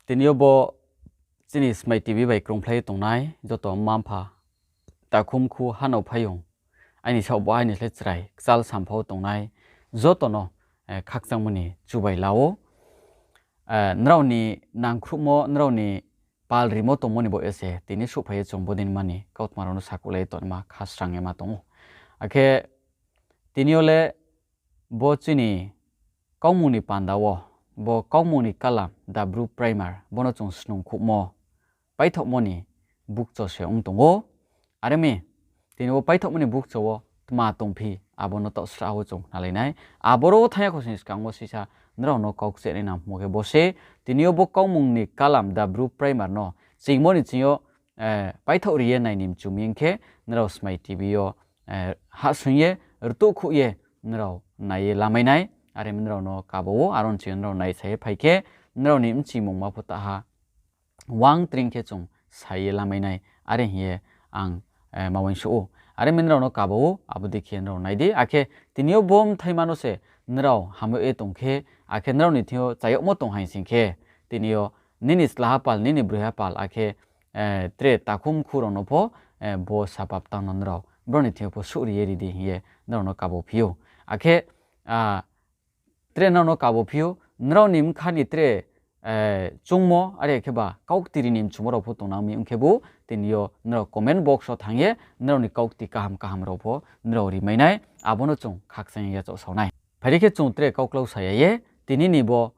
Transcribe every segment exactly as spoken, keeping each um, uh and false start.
Tini yo bo chini Smai T V bai krungphlai ye tongnai joto mma-mpha, takhu mkhu, hanao phaiyong, aini saoh bo aini slái chrai kchal sampha wo tongnai joto no khakchangmo ni chubai la ou. Nrao ni nangkhruhmo, nrao ni pal rimo tongmo ni baoh ye se tini souhphai ye chung bodei mani kautma rao no sakuhlai ye tongma khasrang ye ma tong ou. Akhe tini yo le bo chini kaumung ni panda wo, bo kaumung ni kalam, the Bru Primer, bo no chung snungkhouhmo, paithaohmo ni bukcho se ong tong ou. Are mi, tini bo paithaohmo ni bukcho wo tma tongphi, abo no taoh srah wo chung khnalai nai. Aboro wo thanng ya kho sing skang wo sisa nrao no kau kchenai nangmo khe bo se, tini yo bo kaumung ni kalam, the Bru Primer no chingmo ni ching yo paithaoh ri ye nai ni mchu mi ong khe, nrao Smai T V yo hahsoing ye, rtuhkhouh ye nrao nai ye lamai nai. Are mi nrao no kaba ou, aro ni ching yo nrao naisa ye phai khe, nrao ni bchimungma pho taha wang tring khe chung sa ye lamai nai, are hing ye ang ma uaingsouh ou. Are mi nrao no kaba ou, abo dei khe nrao nai di. Akhe tini yo bo bthaima no se nrao hamyag ye tong khe, akhe nrao ni thing yo chayagmo tong haing sing khe, tini yo nini chla hapal, nini broi hapal, akhe tre takhu mkhu rao no pho bo sapa btang no nrao brao ni thing yo pho souhri ye ri di hing ye nrao no kaba phi ou. Akhe tre nrao no kaba phi ou, nrao ni bkha ni tre choungmo, are khe ba kaukti ri ni mchumo rao pho tongnang mi ong khebu, tini yo nrao comment box wo thanng ye nrao ni kaukti kaham kaham rao pho nrao rimai nai, abo no chung khakchang ye yachaohsao nai. Phai di khe chung tre kauklau sa ya ye, tini ni bo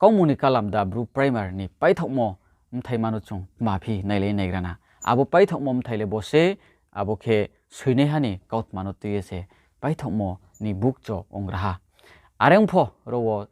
kaumung ni kalam, the Bru Primer ni paithaohmo bthaima no chung tma phi nailai naigra na. Abo paithaohmo bthai le bo se, abo khe soinaiha ni kautma no tui ye se paithaohmo ni bukcho ong ra ha. Are ong pho ro wo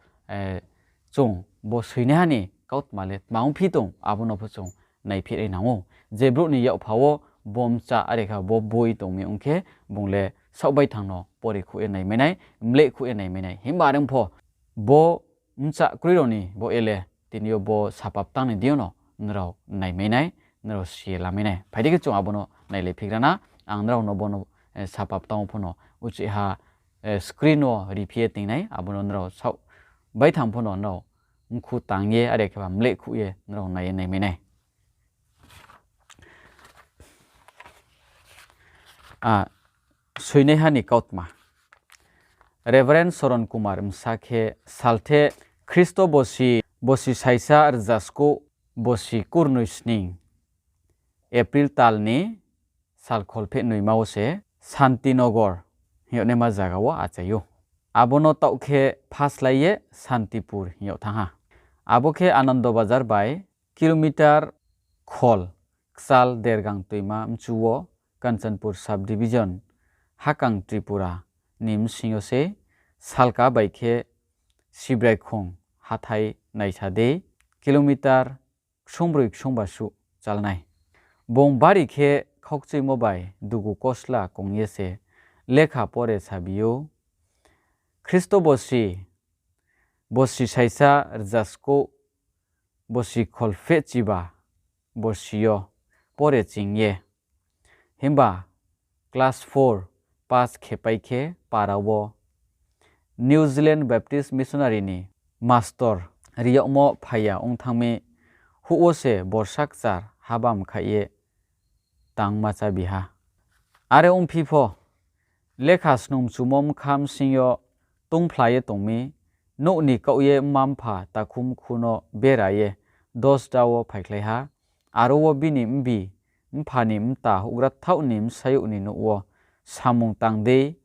chung bo soinaiha ni kautma le tma ongphi tong, abo no pho chung naiphinai nang ou. Je brouh ni yakpha wo bo bcha, are khe bo boi tong mi ong khe, bung le saoh baithang no pore khouh ye naimai nai, mleh khouh ye naimai nai. Himba are ong pho bo bcha kroi rao ni baoh ye le tini yo bo sapa btang ni deing yo no nrao naimai nai, nrao si ye lamai nai. Phai di khe chung abo no nailaiphigra na. Ang nrao no bo no sapa btang wo pho no uchih ha screen wo riphi ye ting nai, abo no nrao saoh baithang pho no nrao mkhu tang ye, are khe ba mleh khouh ye nrao nai ye naimai nai. Soinaiha ni kautma. Reverend Soron Kumar bsa khe salthe Khristo bosi, bosi saisa rza skouh bosi kurnoi sning April tal ni sal kholpheh noima wo se Santinagar hing yagnaima zaga wo achai ou. Abo no taoh khe phaslái ye Santipur hing yag thanng ha. Abo khe Anando Bazar bai kilometer khol kchal Dergang toima mchu wo Kanchanpur subdivision, hakang Tripura ni bsing yo se salka bai khe Sibraikhong hathái naisa dei kilometer ksungbroi ksungba suh chal nai. Bung bari khe khaukchuimo bai dugu kosla kong ye se lekha pore sabi ou. Khristo bosi, bosi saisa rza skouh bosi kholpheh chiba borsi yo pore ching ye, himba class four pass khepai khe para wo New Zealand Baptist Missionary ni mastor ri yagmo phai ya ong thanng mi, houh wo se borsa kchar habam khaih ye tangma chábi ha. Are ongphi pho, lekha snungmchumo bkha bsing yo tongphla ye tong mi, nouh ni kaoh ye mma-mpha takhu mkhu no bera ye Dosda wo phaikhlai ha. Aro wo bini mbi mpha ni mta houhgra thaoh ni bsayouh ni nouh wo samung tang dei,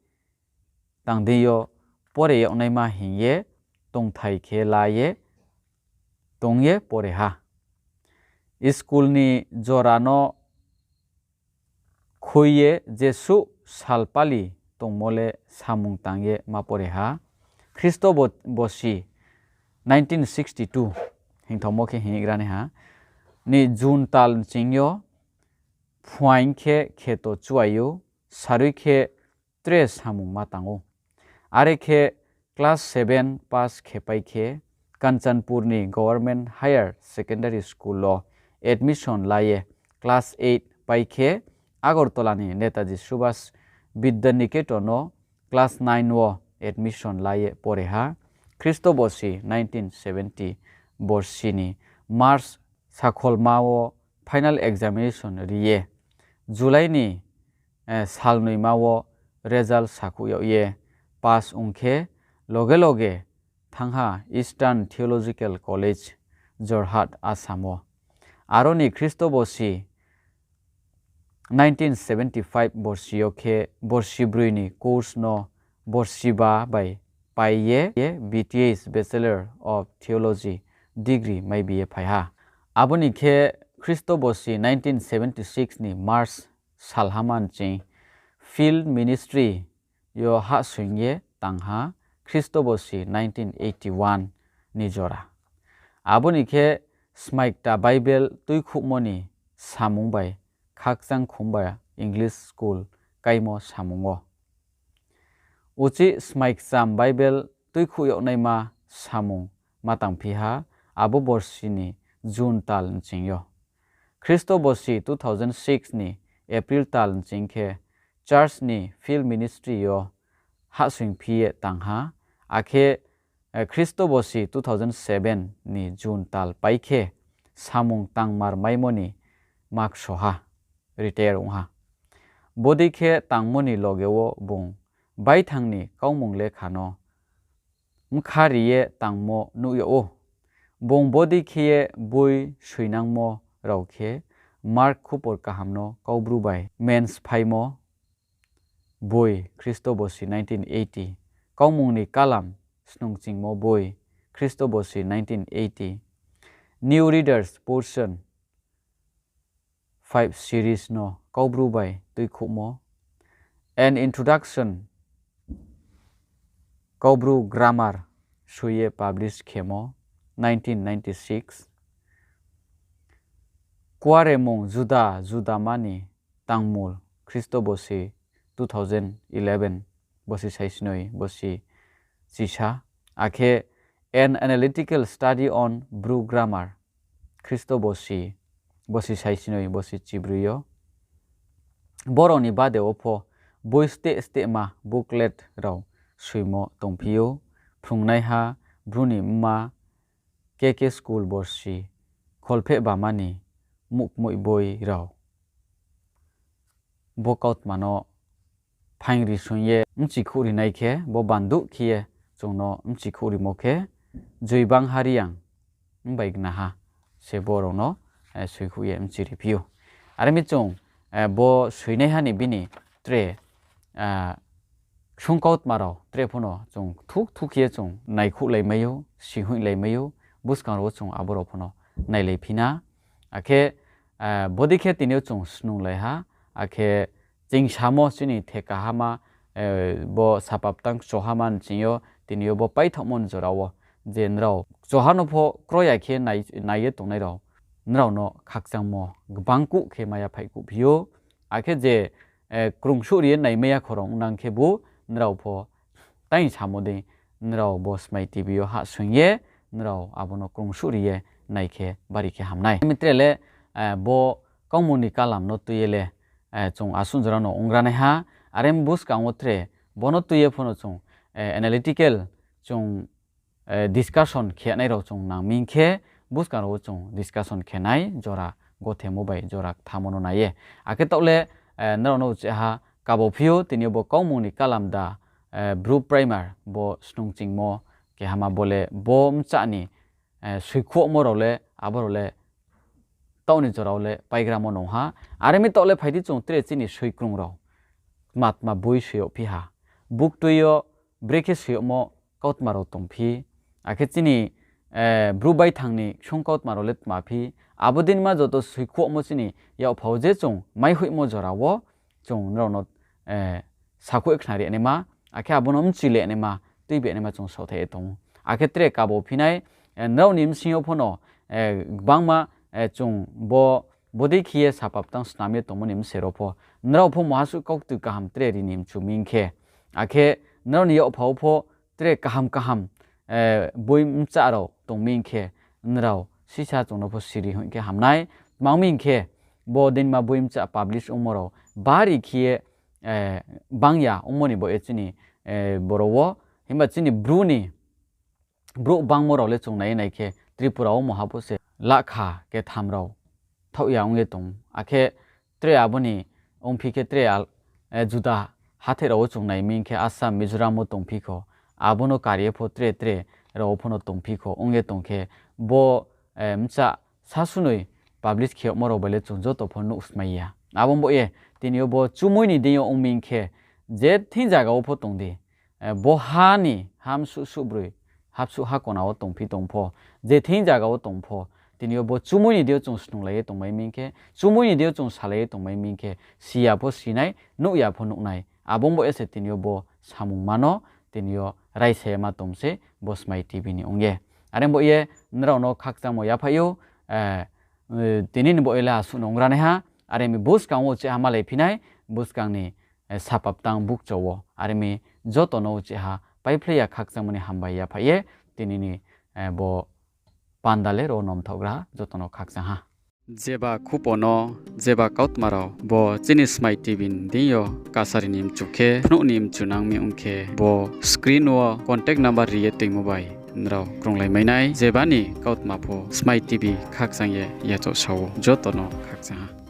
tang dei yo pore yagnaima hing ye tongthai khe la ye tong ye pore ha. School ni jora no khui ye jesuh sal pali tongmo le samung tang ye ma pore ha. Khristo bo-, bosi nineteen sixty two hingthamo khe hing igra nai ha, ni June tal ching yo phuaing khe kheto chuai ou, sarui khe tre samung ma tang ou. Are khe class seven pass khepai khe Kanchanpur ni Government Higher Secondary School wo admission la ye class eight pai khe Agartala ni Netaji Subhas Bidya Niketan wo class nine wo admission la ye pore ha. Khristo bosi nineteen seventy borsi ni March sakholma wo final examination ri ye, July ni, eh, salnoima wo result sakhouh yag ye pass ong khe, loge loge thanng ha Eastern Theological College, Jorhat, Assam wo. Aro ni Khristo bosi nineteen seventy five borsi yo khe borsi broi ni course no borsi ba bai pai ye, ye B T H, Bachelor of Theology degree mai bi ye phai ha. Abo ni khe Khristo bosi nineteen seventy six ni March salhama nching field ministry yo hahsoing ye tang ha, Khristo bosi nineteen eighty one ni jora. Abo ni khe smaikta Bible tuikhouhmo ni samung bai khakchang khumba English school káimo samung wo. Uchih smaikcham Bible tuikhouh yag naima samung ma tangphi ha, abo borsi ni June tal nching yo. Khristo bosi two thousand six ni April tal nching khe church ni field ministry yo hahsoingphi ye tang ha, akhe, eh, Khristo bosi two thousand seven ni June tal pai khe samung tangmar maimo ni ma kso ha, retire ong ha. Bodei khe tangmo ni loge wo bung baithang ni kaumung lekha no bkha ri ye tangmo nuh yag ou. Bung bodei khe ye boi soinangmo rao khe Mark Khupor Kaham no Kaubru bai mens phaimo boi, Khristo bosi nineteen eighty, Kaumung ni Kalam Snungchingmo boi, Khristo bosi nineteen eighty, New Reader's Portion five series no Kaubru bai tuikhouhmo, An Introduction, Kaubru grammar soi ye publish khemo, nineteen ninety six, Kuaremung juda judama ni tangmul, Khristo bosi two thousand eleven, bosi saisnoi, bosi chisa, akhe An Analytical Study on Bru Grammar, Khristo bosi, bosi saisnoi, bosi chibroi yo. Borao ni bade wo pho boi steh stehma booklet rao soimo tongphi ou, Phrungnaiha, Bru ni Mma, K K School borsi, Kholpheh Bama ni muhkmoih boi rao. Bo kautma no phaing ri soing ye bchikhouh ri nai khe, bo banduh khe ye chung no bchikhouh rimo khe, Joibang Hariang bai gnaha se bo rao no, eh, soikhouh ye bchi ri phi ou. Are mi chung, eh, bo soinaiha ni bini tre, ah, ksung kautma rao tre pho no chung kthu kthu khe ye chung naikhouhlai mai ou, sihoihlai mai ou, buskang rao wo chung abo rao pho no nailaiphi na. Akhe, eh, bodei khe tini yo chung snunglai ha, akhe ching samo chini thekahama, eh, bo sapaptang kchohama nching yo, tini yo bo paithaohmo ni jora wo, je nrao kchoha no pho kroi ya khe nai, nai ye tongnai rao, nrao no khakchangmo gbang kuh khe maya phaikuhphi ou, akhe je, eh, krungsuh ri ye naimai ya khorang ongnang khebu, nrao pho tang samo dei, nrao bo Smai T V yo hahsoing ye, nrao abo no krungsuh ri ye nai khe bari khe ham nai. Mi tre le, eh, bo Kaumung ni Kalam no tui ye le, eh, chung asuh jora no ongranaiha, are buskang wo tre bo no tui ye pho no chung, eh, analytical chung, eh, discussion khe nai rao chung nang mi khe, buskang rao wo chung discussion khe nai, jora gothemo bai jora kthamo no nai ye. Akhe taoh le, eh, nrao no uchih ha kabo phi ou, tini yo bo Kaumung ni Kalam da, eh, Bru Primer, bo snungchingmo kehama bo le bo mcha ni, eh, soikhuohmo rao le, abo rao le taoh ni jora wo le paigramo nung ha. Are mi taoh le phai di chung tre chini soikrung rao tma tma boi soi yagphi ha. Buktui yo brekhe soi yagmo kautma rao tongphi. Akhe chini, eh, Bru baithang ni ksung kautma rao le tma phi. Abo dei ma joto soikhuohmo chini yakpha wo je chung maihoihmo jora wo chung nrao no, eh, sakhouh ye khnari naima, akhe abo no bchi le naima, tuibi naima chung saohthai ye tong ou. Akhe tre kabo phi nai, eh, nrao ni bsing yo pho no, eh, gbangma, eh, chung bo, bodei khe ye sapaptang snam ye tongmo ni bse rao pho, nrao pho muhasuh kautui kaham tre ri ni mchu mi khe, akhe nrao ni yakpha wo pho tre kaham kaham, eh, boi mcha rao tong mi khe, nrao sisa chung no pho siri hoih khe ham nai. Tma ong mi khe, bo deinma boi mcha publish ongmo rao bari khe ye, eh, bang ya ongmo ni baoh ye chini, eh, boro wo, himba chini Bru ni, brouh bangmo rao le chung nai ye nai khe Tripura wo mo ha pho se lakha ketham rao thaoh ya ong ye tong. Akhe tre abo ni ongphi khe tre al-, eh, juda hathái rao wo chung nai mi hing khe Assam, Mizoram wo tongphi kho, abo no kar ye pho tre tre rao wo pho no tongphi kho ong ye tong khe, bo, eh, mcha sasunoi publish khe yagmo rao bai le chung joto pho nuhsmai ya. Abo bo ye tini yo bo chumui ni deing yo ong mi hing khe, je thing zaga wo pho tong di, eh, bo ha ni ha msuh suh broi, hapsuh ha kona wo tongphi tong pho, je thing zaga wo tong pho, tini yo bo chumui ni deing yo chung snunglai ye tongmai mi hing khe, chumui ni deing yo chung salai ye tongmai mi hing khe, si ya pho sinai, nuh ya pho nuhnai. Abo bo ye se tini yo bo samung ma no tini yo raisa ye ma tong se bo Smai TV ni ong ye. Are bo ye nrao no khakchangmo yaphaih ou, eh, eh, tini ni bo ye le asuh no ongranaiha, are mi buskang wo uchih ha malaiphi nai, buskang ni, eh, sapaptang bukcho wo, are mi joto no uchih ha paiphlai ya khakchangmo ni hambai yaphaih ye, tini ni, eh, bo panda le ro nomthaohgra joto no khakchang ha. Jeba khupo no, jeba kautma rao bo chini Smai TV ni deing yo kasari ni mchu khe, phnuh ni mchu nang mi ong khe, bo screen wo contact number ri ye toingmo bai nrao krunglai mai nai, jeba ni kautma pho Smai TV khakchang ye yachaoh sa ou, joto no khakchang ha.